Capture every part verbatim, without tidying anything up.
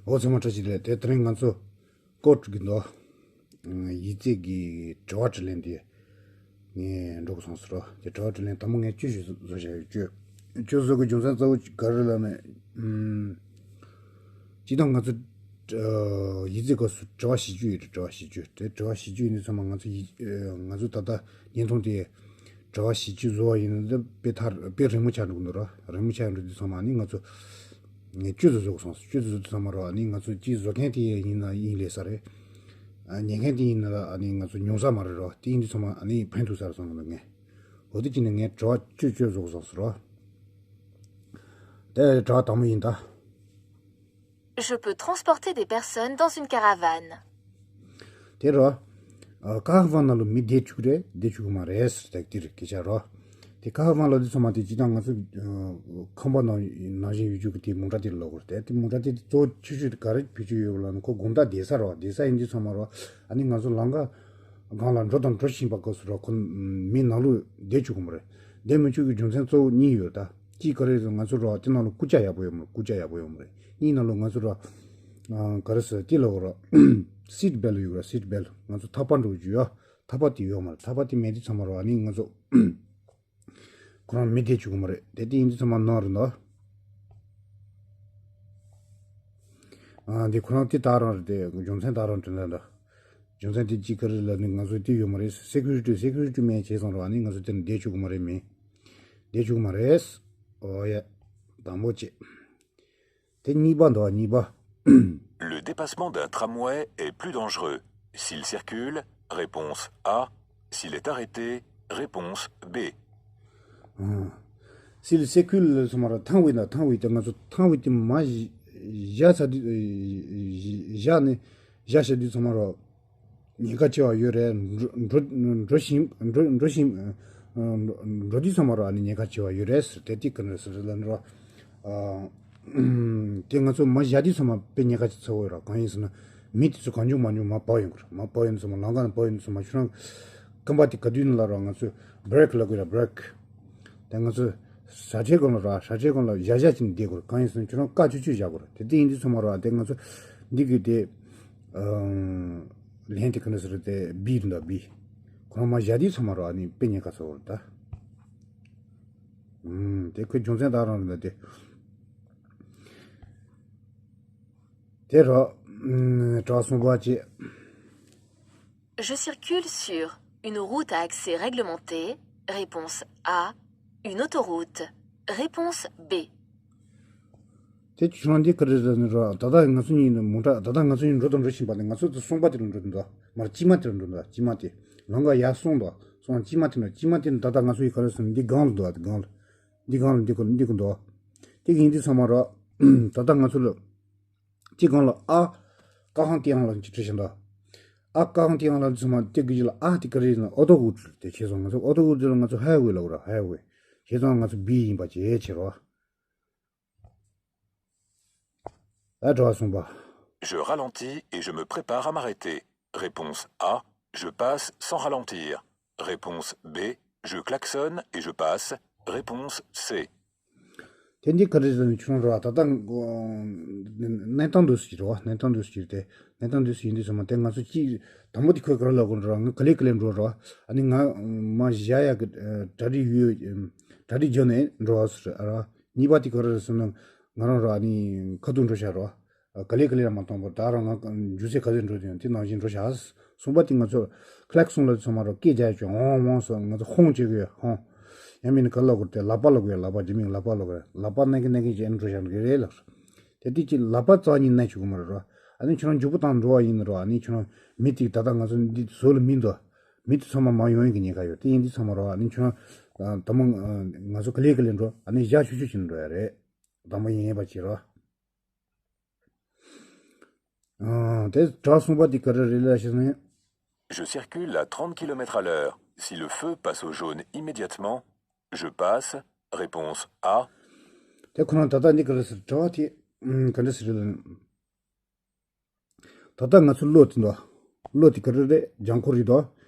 འོ་ཚང་མ་བཀྲ་ཤིས་བདེ་ལེགས། དེ་དེ་རིང་ང་ཚོ་ཀོ་ཊི་གི་འདུག་ཡིག་ཚད་ཀྱི་དྲི་བ་དྲིས་ལན་དེ་ངས་འགྲོ་གི་སོང་ཟེར་རོ། དེ་དྲི་བ་དྲིས་ལན་དང་པོ་ངས་བཅུ་ཞིག་བཟོ་བཞག་ཡོད། བཅུ་བཅུ་བཟོ་གི་རྒྱུ་མཚན་གཙོ་བོ་ག་རེ་ལབ་ན། ཨམ། སྤྱིར་བཏང་ང་ཚོ་ཨ་ཡིག་ཚད་སྐབས་སུ་དྲི་བ་བཞི་བཅུ་ཡོད་རེད། དྲི་བ་བཞི་བཅུ། དེ་དྲི་བ་བཞི་བཅུ་ཡིན་དུས་ཚང་མ་ང་ཚོ་ཡིག་ཨ་ང་ཚོ་ད་ལྟ་བརྙན་ཐུང་དེ་དྲི་བ་བཞི་བཅུ་བཟོ་བ་ཡིན་ན་དཔེ་ཐར་དཔེ་རིང་མོ་ཆགས་འགྲོ་གི་འདུག་ར། རིང་མོ་ཆགས་འགྲོ་དུས་ཚང་མ་ནི་ང་ཚོ་ངས་བཅུ་ཙམ་བཟོ་དགོས་སོང་། བཅུ་ཙམ་བཟོ་དུས་ཚང་མ་ར་ཨ་ནི་ང་ཚོ་གཅིག་བཟོ་མཁན་དེ་ཡིན་ན་ཡིན་ལས་ས་རེད། ཨ་ཉན་མཁན་དེ་ཡིན་ན་ལ་ཨ་ནི་ང་ཚོ་ཉུང་ས་མ་རེད་ར། དེ་ཡིན་དུས་ཚང་མ་ཨ་ནི་ཕན་ཐོགས་ས་རེད་བསམ་གི་འདུག་ངས། འོ་དེ་བྱས་ནས་ངས་དྲི་བ་བཅུ་བཅུ་བཟོ་དགོས་སོང་ཟེར་ར། དེ་དྲི་བ་དང་པོ་ཡིན་ད། Je peux transporter des personnes dans une caravane. དེ་རོ། ཨ་ཀ་ཧ་ཝན་ནང་ལ་མི་བསྡད་བཅུག་རེད། བསྡད་བཅུག་གི་མ་རེད་ཟེར་ཏེ་དེ་རེད་སྐད་ཆ་རོ། དེ་ཀ་ཧ་ཝན་ལ་དེ་ཚང་མ་དེ་སྤྱིར་བཏང་ང་ཚོ་ཨ་ཁང་པ་ནང་ནང་བཞིན་ཡོད་རྒྱུ་གི་དེ་མོ་ཊ་དེ་ལ་ལོག་རེད། དེ་དེ་མོ་ཊ་དེ་གཙོ་བོ་ཆེ་ཤོས་དེ་ག་རེ་བེད་སྤྱོད་ཡོད་ལབ་ན། ཁོ་དགོང་དག་བསྡད་ས་རོ། བསྡད་ས་ཡིན་དུས་ཚང་མ་རོ། ཨ་ནི་ང་ཚོ་ལམ་ཁ་སྒང་ལ་འགྲོ་དང་འགྲོ་བཞིན་པ་སྐབས་སུ་རོ། ཁོ་མི་ནང་ལོགས་བསྡད་བཅུག་གི་མ་རེད། བསྡད་མི་བཅུག་གི་རྒྱུ་མཚན་གཙོ་བོ་གཉིས་ཡོད་ད། གཅིག་ག་རེ་རེད། ང་ཚོ་རོ་དེ་ནང་ལ་རྐུབ་བཀྱག་ཡག་པོ་ཡོད་མ་རེད། རྐུབ་བཀྱག་ཡག་པོ་ཡོད་མ་རེད། གཉིས་ནང་ལ་ང་ཚོ་རོ་ཨ་ག་རེ་ཟེར་དེ་ལ་འོ་རོ་སིཊ་བེལ་ཡོད་ར། སིཊ་བེལ། ང་ཚོ་ཐག་པ་འགྲོ་རྒྱུ་ཡོད། ཐག་པ་དེ་ཡོད་མ་རེད། ཐག་པ་དེ་མེད་དུས་ཚང་མ་རོ་ཨ་ནི་ང་ཚོ་ཁོ་རང་མི་བསྡད་བཅུག་གི་མ་རེད། དེ་དེ་ཡིན་དུས་ཚང་མ་ནོར་རེད་འདུག་ཨ་འདི་ཁོ་རང་དེ་ད་རང་རེད། དེ་རྒྱུ་མཚན་ད་རང་དྲན་ད་འདྲ། རྒྱུ་མཚན་དེ་གཅིག་ག་རེ་ལབ་ནི་ང་ཚོ་དེ་ཡོད་མ་རེད། སེ་ཀུ་རི་ཊི་སེ་ཀུ་རི་ཊི་མེད་བྱས་སོང་རོགས། ཨ་ནི་ང་ཚོ་དེ་ནས་བསྡད་བཅུག་གི་མ་རེད། མི་བསྡད་བཅུག་གི་མ་རེད། ཨོ་ཡ། དང་པོ་བྱས། དེ་གཉིས་པ་འདུག་གཉིས་པ། Le dépassement d'un tramway est plus dangereux s'il circule, réponse A, s'il est arrêté, réponse B. ཨང་། སིལ་སེ་ཁུལ་སོང་མ་ར་ཐང་བི་ན་ཐང་བི་དེ་ང་ཚོ་ཐང་བི་དེ་མ་བཞག་ས་དུས་བཞག་ནས་བཞག་བྱས་དུས་ཚང་མ་ར་ཉེན་ཁ་ཆེ་བ་ཡོད་རེད། འགྲོ་འགྲོ་འགྲོ་བཞིན་འགྲོ་འགྲོ་བཞིན་འགྲོ་དུས་ཚང་མ་ར་ཨ་ནི་ཉེན་ཁ་ཆེ་བ་ཡོད་རེད་ཟེར། དེ་དེ་ག་ནས་ཟེར་ལབ་ན་ར། དེ་ང་ཚོ་མ་བཞག་དུས་ཚང་མ་དཔེ་ཉེན་ཁ་ཆེ་ཚ་བོ་ཡོད་ར། གང་ཡིན་ཟེར་ན་མི་དེ་ཚོ་གང་བྱུང་མང་བྱུང་མ་བབས་ཡོང་གི་ར། མ་བབས་ཡོང་དུས་ཚང་མ་ལམ་ཁ་ནས་བབས་ཡོང་དུས་ཚང་མ་ཁྱོད་རང་རྐང་པ་དེ་ག་དུས་ནས་ལ་ར་ང་ཚོས་བྷི་རེག་ལབ་དགོས་ར། བྷི་རེག་དེ་ང་ཚོ་ས་ཆའི་སྒང་ལ་ར་ས་ཆའི་སྒང་ལ་བཞག་བཞག་ཅིག་བསྡད་དགོས་ར། གང་ཡིན་ཟེར་ན་ཁྱོད་རང་བཀག་ཆུ་ཆུ་བཞག་དགོས་ར། དེ་དེ་ཡིན་དུས་ཚང་མ་ར་དེ་ང་ཚོ་འདི་གི་དེ་ལན་དེ་ག་འདྲ་ཟེར་དེ་བི་རེད་འདུག་བི། ཁོ་རང་མ་བཞག་དུས་ཚང་མ་ར་ཨ་ནི་དཔེ་ཉེན་ཁ་ཚ་བོ་རེད་ད། ཨུམ། དེ་ཁོའི་རྒྱུ་མཚན་ད་རང་རེད་འདུག་དེ། དེ་ར། ཨུམ། དྲི་བ་གསུམ་པ་བྱས། Je circule sur une route à accès réglementé. Réponse A. Une autoroute. Réponse B. དེ་ཁྱོད་རང་འདི་ག་རེ་རེད་ཟེར་ན་ར། ད་ལྟ་ང་ཚོ་གཉིས་ནི་མོ་ཊ་ད་ལྟ་ང་ཚོ་གཉིས་འགྲོ་དང་འགྲོ་བཞིན་པ་ནི་ང་ཚོ་དེ་གསུམ་པ་དེ་ལ་འགྲོ་དུས་འདུག་མར་དཀྱིལ་མ་དེ་ལ་འགྲོ་དུས་འདུག་དཀྱིལ་མ་དེ་ལམ་ཁ་ཡར་སོང་འདུག་སོང་དཀྱིལ་མ་དེ་ལ་དཀྱིལ་མ་དེ་ནི་ད་ལྟ་ང་ཚོ་ཡི་ག་རེ་ཟེར་ན་འདི་སྒང་ལ་འདུག་དེ་སྒང་ལ་འདི་སྒང་ལ་འདི་ག་འདི་ག་འདུག་དེ་གི་ཡིན་དུས་ཚང་མ་ར། ད་ལྟ་ང་ཚོ་ལ་དེ་སྒང་ལ་ཨ་ཀ་ཧང་ཏི་ཡང་ལ་ཅིག་བྲིས་བཞག་འདུག་ཨ་ཀ་ཧང་ཏི་ཡང་ལ་དུས་ཚང་མ་དེ་གི་ལ་ཨ་དེ་ག་རེ་ཡིན་ན་ཨོ་ཏོ་རུ་ཊི་དེ་བྱས་སོང་། ང་ཚོ་ཨོ་ཏོ་རུ་ཊི་ལ་ང་ཚོ་ཧའེ་ཝེ་ལབ་ར། ཧའེ་ཝེ་བྱས་སོང་། ང་ཚོ་བི་ཡིན་པ་བྱས་བྱས་རོ། ཨ་དྲི་བ་གསུམ་པ། Je ralentis et je me prépare à m'arrêter. Réponse A. Je passe sans ralentir. Réponse B. Je klaxonne et je passe. Réponse C. དེ་འདི་ག་རེ་ཟེར་ན་ཁྱོད་རང་ར་ད་ལྟ་གནས་སྟངས་འདུག་ཟེར་གྱི་རེད་བ། གནས་སྟངས་འདུག་ཟེར་གྱི་རེད་དེ། གནས་སྟངས་འདུག་ཟེར་ཡིན་དུས་ཚང་མ་དེ་ང་ཚོ་གཅིག་དང་པོ་དེ་ཁོས་ག་རེ་ལབ་དགོས་ར། ང་ག་ལེ་ག་ལེ་འགྲོ་ར། ཨ་ནི་ང་མ་བཞག་ཡག་གི་གྲ་སྒྲིག་ཡོད། གྲ་སྒྲིག་བྱས་ནས་འགྲོ་བ་ཟེར་ར། གཉིས་པ་དེ་ག་རེ་རེད་ཟེར་ན་ང་རང་ར་ཨ་ནི་ཁ་ཐུག་འགྲོ་བཞག་ར། ག་ལེ་ག་ལེ་ལ་མ་གཏོང་བར་ད་རང་ང་རྒྱུ་ཆ་ག་ཚོད་འགྲོ་དེ་ཡང་དེ་ནང་བཞིན་འགྲོ་བཞག་གསུམ་པ་དེ་ང་ཚོ་ཁི་ལེག་སོན་ལ་ཚང་མ་རོ་སྐད་རྒྱག་ཡོད་ཀྱང་ཧོང་ཧོང་སོ་ང་ཚོ་ཧོང་བྱེད་དགོས་ཧོང་། ཡང་མིན་ན་ག་ལབ་དགོས་དེ་ལག་པ་ལབ་དགོས། ལག་པ་དེ་མིན་ལག་པ་ལབ་དགོས། ལག་པ་མནན་གི་མནན་གི་བྱས་ནས་འགྲོ་བཞག་གི་རེད་ལགས། དེ་དུས་ཀྱི་ལག་པ་རྩ་ཉིད་མནན་ཆོག་གི་མ་རེད་རོ། ཨ་ནི་ཁྱོད་རང་མགྱོགས་པོ་བཏང་འགྲོ་བ་ཡིན་ན་རོ། ཨ་ནི་ཁྱོད་རང་མི་དེ་ད་ལྟ་ང་ཚོ་འདི་བཟོ་ལ་མི་འདུག་མི་དེ་ཚང་མ་མར་ཡོང་ཡག་གི་ཉེན་ཁ་ཡོད། དེ་ཡིན་དུས་ཚང་མ་རོ་ཨ་ནི་ཁྱོད་རང་དང་པོ་ང་ཚོ་ག་ལེ་ག་ལེ་འགྲོ། ཨ་ནི་བཞག་ཆུ་ཆུ་བྱས་ནས་འགྲོ་ཡ་རེད། དང་པོ་ཡིན་ཡིན་པ་བྱེད་རོ། ཨང་། དེ་དྲི་བ་གསུམ་པ་དེ་ག་རེ་རེད་ལབ་ཤེས་ན། Je circule à trente kilomètres à l'heure. Si le feu passe au jaune immédiatement, je passe. Réponse A. དེ་ཁོ་རང་ད་ལྟ་འདི་ག་རེ་ཟེར་དྲི་བ་དེ་ཨང་ག་འདྲ་ཟེར་རེད་ལབ་ན། ད་ལྟ་ང་ཚོ་གློག་དེ་འདུག་གློག་དེ་ག་རེ་རེད། ལྗང་ཁུ་རེད་དོ།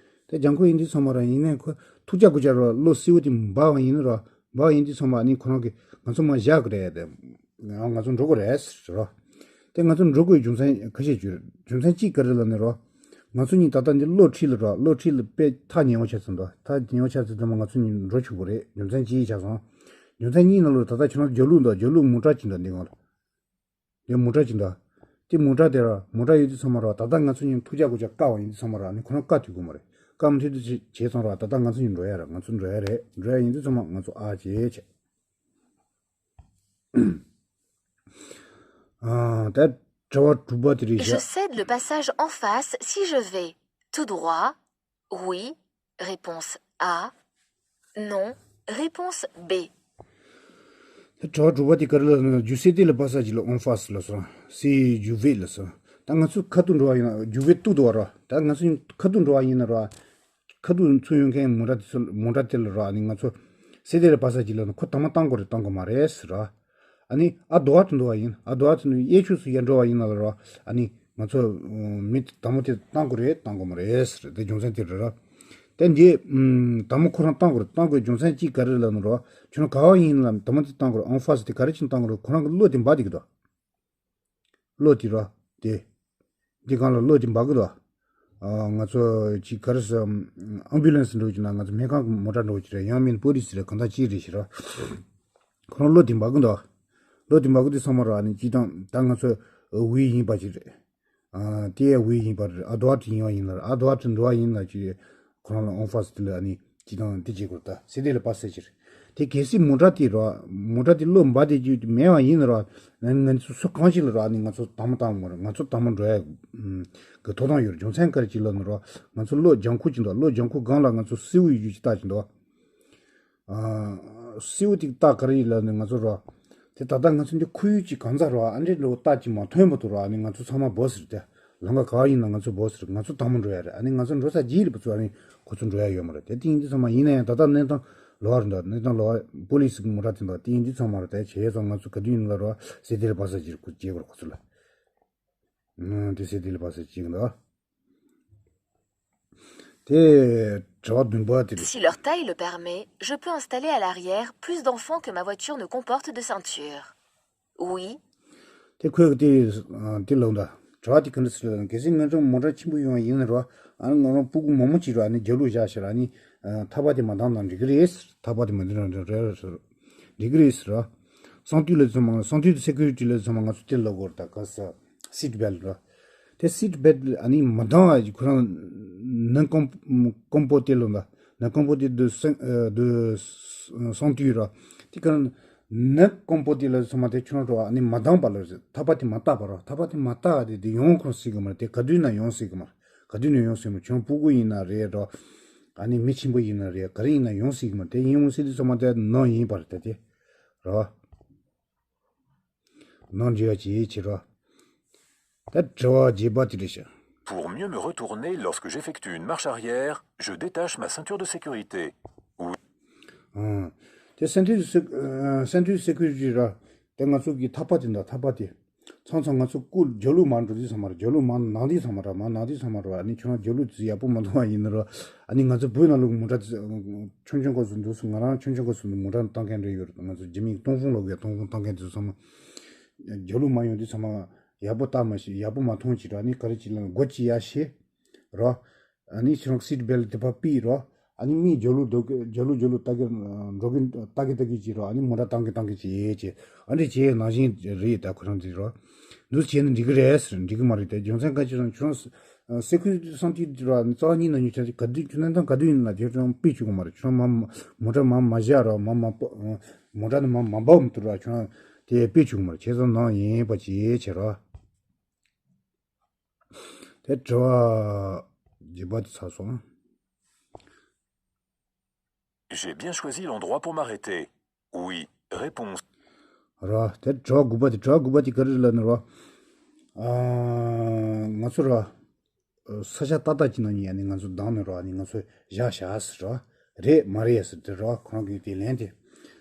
དེ་ལྗང་ཁུ་ཡིན་དུས་ཚང་མ་ར་ཡིན་ནའི་ཁོ་ཐུག་ཅག་དགུ་ཅག་ར་གློག་སེར་པོ་དེ་འབར་བ་ཡིན་ན་ར་འབར་བ་ཡིན་དུས་ཚང་མ་ཨ་ནི་ཁོ་རང་གི་ང་ཚོ་མར་བཞག་གི་རེད་དེ། ང་ང་ཚོ་འགྲོ་གི་རེད་ཟེར་རོ། དེ་ང་ཚོ་འགྲོ་དགོས་རྒྱུ་མཚན་ཁ་ཤས་ཡོད་རེད། རྒྱུ་མཚན་གཅིག་ག་རེ་ལབ་ན་རོ། ང་ཚོ་གཉིས་ད་ལྟ་འདི་བློ་ཁྲིད་ལ་རོ། བློ་ཁྲིད་ལ་དཔེ་ཐག་ཉེ་བོ་ཆགས་ཚར་འདུག་ཐག་ཉེ་བོ་ཆགས་ཚར་དུས་ང་ཚོ་གཉིས་འགྲོ་ཆོག་པོ་རེད། རྒྱུ་མཚན་གཅིག་ཆགས་སོང་། རྒྱུ་མཚན་གཉིས་ནང་ལ་ད་ལྟ་ཁྱོད་རང་རྒྱབ་ལོགས་འདུག་རྒྱབ་ལོགས་མོ་ཊ་གཅིག་འདུག་འདི་སྒང་ལ། འདི་མོ་ཊ་གཅིག་འདུག་དེ་མོ་ཊ་དེ་རོ། མོ་ཊ་ཡོད་དུས་ཚང་མ་རོ། ད་ལྟ་ང་ཚོ་གཉིས་ཐུག་ཅག་གུ་ཅག་བཀག་པ་ཡིན་དུས་ཚང་མ་རོ། ཨ་ནི་ཁོ་རང་བཀག་ཐུབ་ཀྱི་མ་རེད། བཀག་མ་ཐུབ་དུས་བྱས་ཙང་རོ། ད་ལྟ་ང་ཚོ་གཉིས་འགྲོ་ཡ་རེད། ང་ཚོ་འགྲོ་ཡ་རེད། འགྲོ་ཡ་ཡིན་དུས་ཚང་མ་ང་ཚོ་ཨ་ཅེ་ཆེ། ཨ། ད་དྲི་བ་དྲུག་པ་དེ་རེད་ཤག Je cède le passage en face si je vais tout droit. Oui. Réponse A. Non. Réponse B. ད་དྲི་བ་དྲུག་པ་དེ་ག་རེ་ལབ་ན། Je cède le passage en face ལབ་སོང་། Si je vais ལབ་སོང་། ད་ང་ཚོ་ཁ་ཐུག་འགྲོ་བ་ཡིན་ན། Je vais tout droit རོ། ད་ང་ཚོ་ཁ་ཐུག་འགྲོ་བ་ཡིན་ན་རོ། ཁ་ཐུག་ཚུར་ཡོང་མཁན་མོ་ཊ་དེ་ཚོ། མོ་ཊ་དེ་ལ་རོ། ཨ་ནི་ང་ཚོ་cédez le passage ལབ་ན་ཁོ་དང་མ་བཏང་དགོས་རེད། བཏང་དགོས་མ་རེད་ཟེར་རོ། ཨ་ནི་à droite འགྲོ་བ་ཡིན། À droite ནི་གཡས་ཕྱོགས་སུ་ཡར་འགྲོ་བ་ཡིན་ན་ལ་རོ། ཨ་ནི་ང་ཚོ་མི་དང་མོ་དེ་བཏང་དགོས་རེད། བཏང་དགོས་མ་རེད་ཟེར། དེ་རྒྱུ་མཚན་དེ་རེད་རོ། དེ་འདི་དང་མོ་ཁོ་རང་བཏང་དགོས་རེད། བཏང་དགོས་རྒྱུ་མཚན་གཅིག་ག་རེ་ལབ་ན་རོ། ཁྱོད་རང་ག་བ་ཡིན་ལ་དང་མོ་དེ་བཏང་དགོས་རེད། en face དེ་ག་རེ་བྱས་ནས་བཏང་དགོས་རེད། ཁོ་རང་གི་བློ་དེ་འབར་བསྡད་ཀྱི་འདུག་བློ་དེ་རོ། དེ། འདི་སྒང་ལ་བློ་དེ་འབར་གི་འདུག་ཨ། ང་ཚོ་ཅིག་ག་རེ་ཟེར། ཨམ་བུ་ལན་སི་འགྲོ་གི་ན། ང་ཚོ་སྨན་ཁང་གི་མོ་ཊ་འགྲོ་གི་རེད། ཡང་མིན་པོ་ལི་སི་རེད། གང་ལྟར་ཅིག་རེད་ཤག་རོ། ཁོ་རང་བློ་དེ་འབར་གི་འདུག་བློ་དེ་འབར་གི་དུས་ཚང་མ་རོ། ཨ་ནི་སྤྱིར་བཏང་ད་ང་ཚོ་oui ཡིན་པ་ཅིག་རེད། ཨ། དེ་ཡང་oui ཡིན་པ་རེད། à droite ཡིན་པ་ཡིན་ན། à droite འགྲོ་བ་ཡིན་ན་ཅིག་ཁོ་རང་ལ་en face དེ་ལ་ཨ་ནི་སྤྱིར་བཏང་དེ་བྱེད་དགོས་རེད། ད་cédez le passage རེད། དེ་གལ་སྲིད་མོ་ཊ་དེ་རོ། མོ་ཊ་དེ་བློ་འབར་བསྡད་རྒྱུ་དེ་མེད་པ་ཡིན་ན་རོ། ང་ང་ཚོ་སུ་གང་ཞིག་ལ་རོ། ཨ་ནི་ང་ཚོ་དང་མོ་བཏང་དགོས་རེད། ང་ཚོ་དང་མོ་འགྲོ་ཡ་གི་ཐོབ་ཐང་ཡོད་རེད། རྒྱུ་མཚན་ག་རེ་ཅིག་ལབ་ན་རོ། ང་ཚོ་གློག་ལྗང་ཁུ་ཅིག་འདུག་གློག་ལྗང་ཁུ་སྒང་ལ་ང་ཚོ་སེའུ་ཡོད་རྒྱུ་ཅིག་བཏགས་ཅིག་འདུག་ཨ། སེའུ་དེ་བཏགས་ག་རེ་ཡིན་ལབ་ན། ང་ཚོ་རོ། དེ་ད་ལྟ་ང་ཚོ་འདི་ཁོར་ཡུག་ཅིག་གང་ཟག་རོ། ཨ་འདྲའི་ལོ་བཏགས་ཅིག་མ་ཐོན་བར་དུ་རོ། ཨ་ནི་ང་ཚོ་ཚང་མ་བོ་ཟེར་ཏེ། ལམ་ཁ་ག་བ་ཡིན་ན་ང་ཚོ་བོ་ཟེར། ང་ཚོ་དང་མོ་འགྲོ་ཡ་རེད། ཨ་ནི་ང་ཚོ་འགྲོ་ས་རྗེས་ལ་བུ་ཚོ་ཨ་ནི་ཁོ་ཚོ་འགྲོ་ཡ་ཡོད་མ་རེད། དེ་དེ་ཡིན་དུས་ཚང་མ་ཡིན་ན་ཡང་ད་ལྟ་གནས་སྟངས་ལོགས་རེད་འདུག་གནས་སྟངས་ལོགས། པོ་ལི་སི་གི་མོ་ཊ་དེ་འདུག་དེ་ཡིན་དུས་ཚང་མ་རེད། དེ་བྱས་ཙང་ང་ཚོ་ག་དུས་ཡིན་ན་ལ་རོ། cédez le passage ཁོ་བྱེད་དགོས་རེད་ཁོ་ཚོ་ལ། ཨང་། དེ་cédez le passage བྱེད་གི་འདུག་དེ་དྲི་བ་བདུན་པ་དེ་རེད། Si leur taille le permet, je peux installer à l'arrière plus d'enfants que ma voiture ne comporte de ceinture. Oui. དེ་ཁོས་དེ་དེ་ལབ་འདུག་དྲི་བ་དེ་ག་འདྲ་ཟེར་ལབ་ན། གལ་སྲིད་ང་ཚོ་མོ་ཊ་ཆེན་པོ་ཡོང་བ་ཡིན་ན་རོ། ཨ་ནི་ང་རང་སྤུ་གུ་མང་པོ་ཅིག་རོ། ཨ་ནི་རྒྱབ་ལོགས་བཞག་ཤག་རོ། ཨ་ནི་ཐག་པ་དེ་མ་བཏང་ན་འགྲིག་གི་རེད། ཐག་པ་དེ་མ་བཏང་ན་འགྲིག་གི་རེད་ཟེར་རོ། ceinture ལབ་ཚང་མ། ceinture de sécurité ལབ་ཚང་མ་ང་ཚོ་དེ་ལབ་དགོས་རེད། ད་ག་ས་seat belt རོ། དེ་seat belt ཨ་ནི་མ་འདང་བ་ཁོ་རང་ne com- comporte ལབ་འདུག ne comporte de cin- de ceinture རོ། དེ་ག་ne comporte ལབ་ཚང་མ་དེ་ཁྱོད་རང་རོ། ཨ་ནི་མ་འདང་བ་ལ་ཐག་པ་དེ་མ་བཏགས་པ་རོ། ཐག་པ་དེ་མ་བཏགས་དེ་དེ་ཡོང་ཁོ་སྲིད་གི་མ་རེད། དེ་ག་དུས་ན་ཡོང་སྲིད་གི་མ་རེད། ག་དུས་ན་ཡོང་སྲིད་མ་རེད། ཁྱོད་རང་སྤུ་གུ་ཡིན་ན་རེད་རོ། ཨ་ནི་མི་ཆེན་པོ་ཡིན་ན་རེད། ག་རེ་ཡིན་ན་ཡོང་སྲིད་གི་མ་རེད། དེ་ཡིན་འོང་སྲིད་དུས་ཚང་མ་དེ་ནང་ཡིན་པ་རེད། ད་དེ་རོ། ནང་འཇུག་ཡ་ཅིག་བྱེད་རོགས། ད་དྲི་བ་བརྒྱད་པ་དེ་རེད་ཤག Pour mieux me retourner lorsque j'effectue une marche arrière, je détache ma ceinture de sécurité. Oui. ཨང་། དེ་ceinture de sé- ཨ། ceinture de sécurité ར། དེ་ང་ཚོ་གི་ཐག་པ་དེ་འདྲ། ཐག་པ་དེ། ཚང་ཚང་ང་ཚོ་སྐུ་རྒྱབ་ལོགས་མར་འགྲོ་དུས་ཚང་མ་ར། རྒྱབ་ལོགས་མར་ནང་དུས་ཚང་མ་ར། མར་ནང་དུས་ཚང་མ་ར། ཨ་ནི་ཁྱོད་རང་རྒྱབ་ལོགས་དེ་ཡག་པོ་མ་མཐོང་བ་ཡིན་ན་ར། ཨ་ནི་ང་ཚོ་བོད་ནང་ལོགས་མོ་ཊ་དེ་ཆུང་ཆུང་སྐབས་སུ་འདུག་སེ། ང་རང་ཆུང་ཆུང་སྐབས་སུ་མོ་ཊ་བཏང་མཁན་འདྲ་ཡོད་རེད། ང་ཚོ་རྒྱ་མིའི་ཏུང་ཧྥུང་ལབ་ཡ། ཏུང་ཧྥུང་བཏང་མཁན་དེ་ཚོ་ཚང་མ་རྒྱབ་ལོགས་མར་ཡོང་དུས་ཚང་མ་ཡག་པོ་ལྟ་མ་ཤེས། ཡག་པོ་མ་མཐོང་ཅིག་ར། ཨ་ནི་ག་རེ་ཅིག་ལབ་ན་སྒོ་ཅིག་ཡར་ཕྱེ་ར། ཨ་ནི་ཁྱེད་རང་seat belt དེ་ཕར་ཕུད་ར། ཨ་ནི་མི་རྒྱབ་ལོགས་འགྲོ་གི། རྒྱབ་ལོགས་རྒྱབ་ལོགས་ལྟ་གི་འགྲོ་གི། ལྟ་གི་ལྟ་གི་བྱེད་ར། ཨ་ནི་མོ་ཊ་བཏང་གི་བཏང་གི་བྱེད་བྱེད། ཨ་འདྲ་བྱེད་ནང་བཞིན་རེད། ད་ཁོ་རང་དེ་ར། འདུག་སེ་བྱས་ན་འགྲིག་གི་རེད་ཟེར། འགྲིག་གི་མ་རེད། དེ་རྒྱུ་མཚན་ག་ཅི་རང་ཁྱོད་རང་སེ་ཁུ་སང་ཏི་ར། རྩ་བ་ཉིད་ནས་ཉོ་ཆ་ག་དུས་ཁྱོད་གནས་སྟངས་ག་དུས་ཡིན་ན་དེ་ཁྱོད་རང་ཕུད་བཅུག་གི་མ་རེད། ཁྱོད་རང་མ་མོ་ཊ་མར་མ་བཞག་ར། མར་མ་མོ་ཊ་ནི་མར་མ་འབབ་མི་ཐུབ་ར། ཁྱོད་རང་དེ་ཕུད་བཅུག་གི་མ་རེད། བྱས་ཙང་ནང་ཡིན་པ་ཅིག་བྱེད་ར། དེ་དྲི་བ་བརྒྱད་པ་དེ་ཚར་སོང་། J'ai bien choisi l'endroit pour m'arrêter. Oui. Réponse. ར། དེ་དྲི་བ་དགུ་པ་དེ། དྲི་བ་དགུ་པ་དེ་ག་རེ་རེད་ལབ་ན་ར། ཨ། ང་ཚོ་ར། ས་ཆ་ཏག་ཏག་ཅིག་ནང་ནས་ཨ་ནི་ང་ཚོ་བདམས་ནས་ར། ཨ་ནི་ང་ཚོ་བཞག་བཞག་ཟེར་ར། རེད་མ་རེད་ཟེར་དེ་ར། ཁོ་རང་གིས་དེ་ལན་དེ།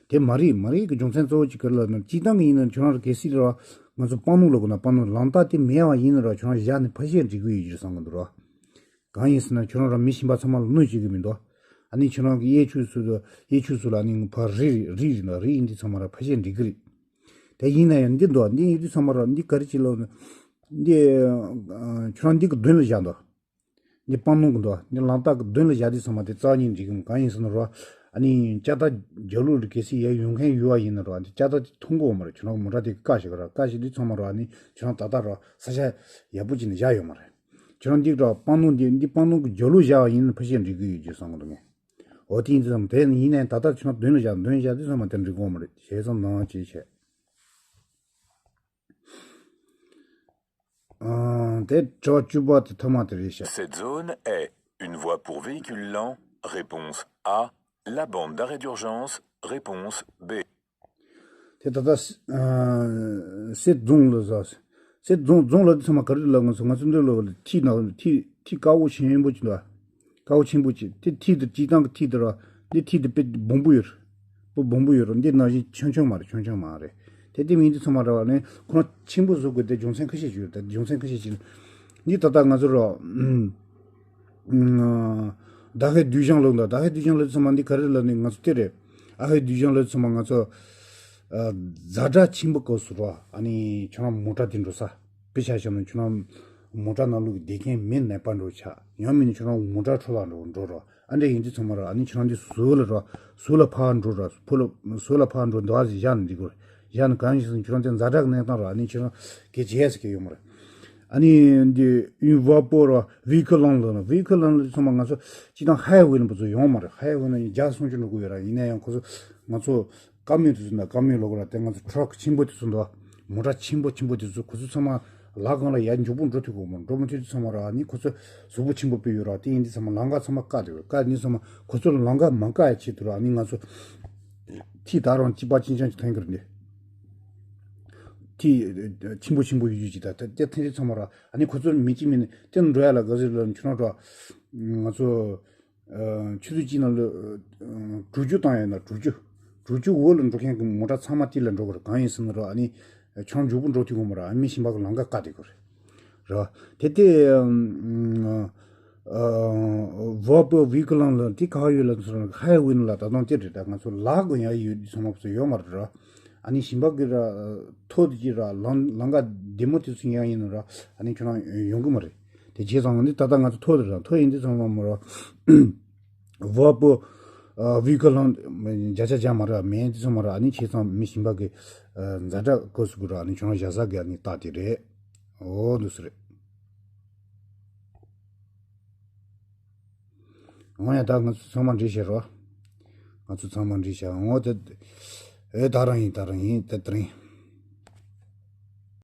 དེ་མ་རེད། མ་རེད་ཀྱི་རྒྱུ་མཚན་གཙོ་བོ་གཅིག་ག་རེ་ལབ་ན། སྤྱིར་བཏང་གི་ཡིན་ན་ཁྱོད་རང་ར་གལ་སྲིད་ར། ང་ཚོ་པང་ནོར་ལབ་དགོས་ན་པང་ནོར། ལམ་རྟགས་དེ་མེད་པ་ཡིན་ན་ར། ཁྱོད་རང་བཞག་ནས་ཕལ་ཆེར་འགྲིག་གི་ཡོད་ཀྱི་རེད་བསམ་གི་འདུག་ར། གང་ཡིན་ཟེར་ན་ཁྱོད་རང་ར་མི་གཞན་པ་ཚང་མ་ལ་གནོད་བྱེད་ཀྱི་མི་འདུག་ཨ་ནི་ཁྱོད་རང་གི་གཡས་ཕྱོགས་སུ་དང་གཡས་ཕྱོགས་སུ་ལ་ཨ་ནི་ཕར་རི་རི་རི་རེད་འདུག་རི་ཡིན་དུས་ཚང་མ་ར་ཕལ་ཆེར་འགྲིག་གི་རེད། དེ་ཡིན་ན་ཡང་འདི་འདུག་འདི་ཡིན་དུས་ཚང་མ་རོ། འདི་ག་རེ་བྱེད་ལོ། འདི་ཁྱོད་རང་འདི་གི་མདུན་ལ་བཞག་འདུག་འདི་སྤང་ལུང་གི་འདུག་འདི་ལམ་རྟགས་ཀྱི་མདུན་ལ་བཞག་དུས་ཚང་མ་དེ་རྩ་བ་ཉིད་འགྲིག་གི་མ། གང་ཡིན་ཟེར་ན་རོ། ཨ་ནི་ལྕགས་རྟ་རྒྱབ་ལོགས་ལ་གལ་སྲིད་ཡར་ཡོང་མཁན་ཡོད་པ་ཡིན་ན་རོ། འདི་ལྕགས་རྟ་དེ་མཐོང་གི་ཡོད་མ་རེད། ཁྱོད་རང་མོ་ཊ་དེ་བཀག་བཞག་གི་ར། བཀག་བཞག་དུས་ཚང་མ་རོ། ཨ་ནི་ཁྱོད་རང་ད་ལྟ་རོ་ས་ཆ་ཡག་པོ་ཅིག་ནས་བཞག་ཡོད་མ་རེད། ཁྱོད་རང་འདི་རོ་སྤང་ལུང་འདི་འདི་སྤང་ལུང་གི་རྒྱབ་ལོགས་བཞག་པ་ཡིན་ན་ཕལ་ཆེར་འགྲིག་གི་ཡོད་རྒྱུ་བསམ་གི་འདུག་ངས། འོ་དེ་ཡིན་དུས་ཙང་དེ་ཡིན་ནའི་ད་ལྟ་ཁྱོད་རང་མདུན་ལ་བཞག་མདུན་བཞག་དུས་ཙང་མ་དེ་འགྲིག་གི་མ་རེད། བྱས་ཙང་ནང་ཅི་བྱས། ཨང་། དེ་དྲི་བ་བཅུ་པ་དེ་ཐོག་མ་དེ་རེད་ཤག Cette zone est une voie pour véhicules lents, réponse A. La bande d'arrêt d'urgence, réponse B. དེ་ད་ལྟ་ཨང་། སེ་རྫོང་ལ་ཟ། སེ་རྫོང་རྫོང་ལ་དེ་ཚང་མ་ག་རེ་ལ་ང་ཚོ་ང་ཚོ་འདི་ལ་ཐིག་ན་ཐིག་ཐིག་དཀར་པོ་ཆེན་པོ་ཅིག་འདུག་དཀར་པོ་ཆེན་པོ་ཅིག་དེ་ཐིག་དེ་སྤྱིར་བཏང་གི་ཐིག་དེ་ར། འདི་ཐིག་དེ་དཔེ་སྦོམ་པོ་ཡོད་རེད། དཔེ་སྦོམ་པོ་ཡོད་རེད། འདི་ནང་བཞིན་ཆུང་ཆུང་མ་རེད། ཆུང་ཆུང་མ་རེད། དེ་དེ་མིན་དེ་ཚང་མ་ར་བ་ནི་ཁོ་རང་ཆེན་པོ་བཟོ་དགོས་དེ་རྒྱུ་མཚན་ཁ་ཤས་ཅིག་ཡོད་རེད། རྒྱུ་མཚན་ཁ་ཤས་ཅིག་ནི་འདི་ད་ལྟ་ང་ཚོ་ར། ཨ། ད་ཧེ་སྡུད་བྱང་ལུགས་འདུག་ད་ཧེ་སྡུད་བྱང་ལུགས་ཚང་མ་འདི་ག་རེ་ལབ་ནི་ང་ཚོ་དེ་རེད། ཨ་ཧེ་སྡུད་བྱང་ལུགས་ཚང་མ་ང་ཚོ། ཨ། ཛ་དྲག་ཆེན་པོ་སྐབས་སུ་རོ། ཨ་ནི་ཁྱོད་རང་མོ་ཊ་དེ་འགྲོ་ས། དཔེ་ཆ་བཞག་ན་ཁྱོད་རང་མོ་ཊ་ནང་ལོགས་ཀྱི་བསྡད་མཁན་མི་ནད་པ་འགྲོ་ཆགས། ཡང་མིན་ན་ཁྱོད་རང་མོ་ཊ་འཕྲོ་བརླག་འགྲོ་འགྲོ་རོ། ཨ་འདྲ་ཡིན་དུས་ཚང་མ་རོ། ཨ་ནི་ཁྱོད་རང་འདི་ཟུར་ལ་རོ། ཟུར་ལ་ཕར་འགྲོ་རོ། ཕུ་ལ་ཟུར་ལ་ཕར་འགྲོ་འདུག་ཨ་ཟེར་བཞག་ན་འགྲིག་གི་རེད། བཞག་ན་གང་ཡིན་ཟེར་ན་ཁྱོད་རང་དེ་ཛ་དྲག་གི་གནས་སྟངས་རོ། ཨ་ནི་ཁྱོད་རང་གི་བྱས་ཟེར་གི་ཡོད་མ་རེད། ཨ་ནི་འདི་ཡུན་བ་པོ་ར་བྷི་ཁི་ལང་ལ་ན་བྷི་ཁི་ལང་ལ་ཚང་མ་ང་ཚོ་སྤྱིར་བཏང་ཧའེ་ཝེ་ལ་པོ་ཚོ་ཡོང་མ་རེད། ཧའེ་ཝེ་ན་ཡང་བརྒྱ་སུམ་ཅུ་འགྲོ་གི་ཡོད་ར། ཡིན་ན་ཡང་ཁོ་ཚོ་ང་ཚོ་ཀ་མེད་དུ་ཚུད་ན་ཀ་མེད་ལོག་ར། དེ་ང་ཚོ་ཊ་རག་ཆེན་པོ་དེ་ཚོ་འདུག་མོ་ཊ་ཆེན་པོ་ཆེན་པོ་དེ་ཚོ་ཁོ་ཚོ་ཚང་མ་ལག་སྒང་ལ་ཡར་མགྱོགས་པོ་འགྲོ་ཐུབ་གོ་མ་འགྲོ་མ་ཐུབ་དུས་ཚང་མ་ར། ཨ་ནི་ཁོ་ཚོ་གཟུགས་པོ་ཆེན་པོ་དཔེ་ཡོད་ར། དེ་ཡིན་དུས་ཚང་མ་ལམ་ཁ་ཚང་མ་བཀག་དེ་བཀག་ནི་ཚང་མ་ཁོ་ཚོ་ལམ་ཁ་མ་བཀག་ཡ་ཆེད་དུ་ར། ཨ་ནི་ང་ཚོ་ཐིག་ད་རང་གཅིག་པ་གཅིག་རྐྱང་གཅིག་ཐོན་གི་རེད་འདི། དེ་ཆེན་པོ་ཆེན་པོ་ཡོད་རྒྱུ་ཅིག་དང་དེ་དེ་ཐེངས་རེ་ཚང་མ་ར། ཨ་ནི་ཁོ་ཚོར་མི་གཅིག་མིན་ནི་དེ་འགྲོ་ཡ་ལ་ག་ཟེར་ལ་ཁྱོད་རང་འགྲོ། ང་ཚོ་ཆུ་ཚོད་གཅིག་ནང་ལ་དྲུག་ཅུ་བཏང་ཡ་ན་དྲུག་ཅུ། དྲུག་ཅུ་འོག་ལ་འགྲོ་མཁན་གྱི་མོ་ཊ་ཚང་མ་དེ་ལ་འགྲོ་དགོས་རེད། གང་ཡིན་ཟེར་ན་ར། ཨ་ནི་ཁྱོད་རང་མགྱོགས་པོ་འགྲོ་ཐུབ་ཀྱི་མ་རེད། ཨ་མི་གཞན་པ་གི་ལམ་ཁ་བཀག་བསྡད་དགོས་རེད། ར། དེ་དེ་ཨ་བ་པོ་བི་ཀི་ལང་ལ་དེ་ག་ཡོད་ལ་ཧའེ་ཝེ་ལ་ད་དུང་དེ་རེད། ད་ང་ཚོ་ལག་གི་ཡ་ཡོད་ཚང་མ་ཚོ་ཡོད་མ་རེད་ར། ཨ་ནི་གཞན་པ་གི་ར་ཐོ་དེ་གི་ར་ལང་ལང་ཀ་བདེ་མོ་དེ་ཚོ་ཡང་ཡིན་ན་ར། ཨ་ནི་ཁྱོད་རང་ཡོང་གི་མ་རེད། དེ་བྱས་ཙང་ནི་ད་ལྟ་ང་ཚོ་ཐོ་དེ་ར་ཐོ་ཡིན་དེ་ཚང་མ་མ་ར། བ་པོ་ཨ་བི་ཀ་ལང་བརྒྱ་ཆ་བརྒྱ་མ་ར་མེད་དེ་ཚང་མ་ར། ཨ་ནི་བྱས་ཙང་མི་གཞན་པ་གི་ཨ་ཛ་དྲག་སྐབས་སུ་གི་ར། ཨ་ནི་ཁྱོད་རང་བཞག་ས་གི་ཨ་ནི་རྟགས་དེ་རེད། འོ་འདུག་སེ་རེད། འོ་ཡ་ད་ང་ཚོ་ཚང་མ་འགྲིག་བྱས་རོ། ང་ཚོ་ཚང་མ་འགྲིག་བྱས། འོ་དེ་ཨེ་ད་རང་ཡིན་ད་རང་ཡིན་དེ་དེ་རིང་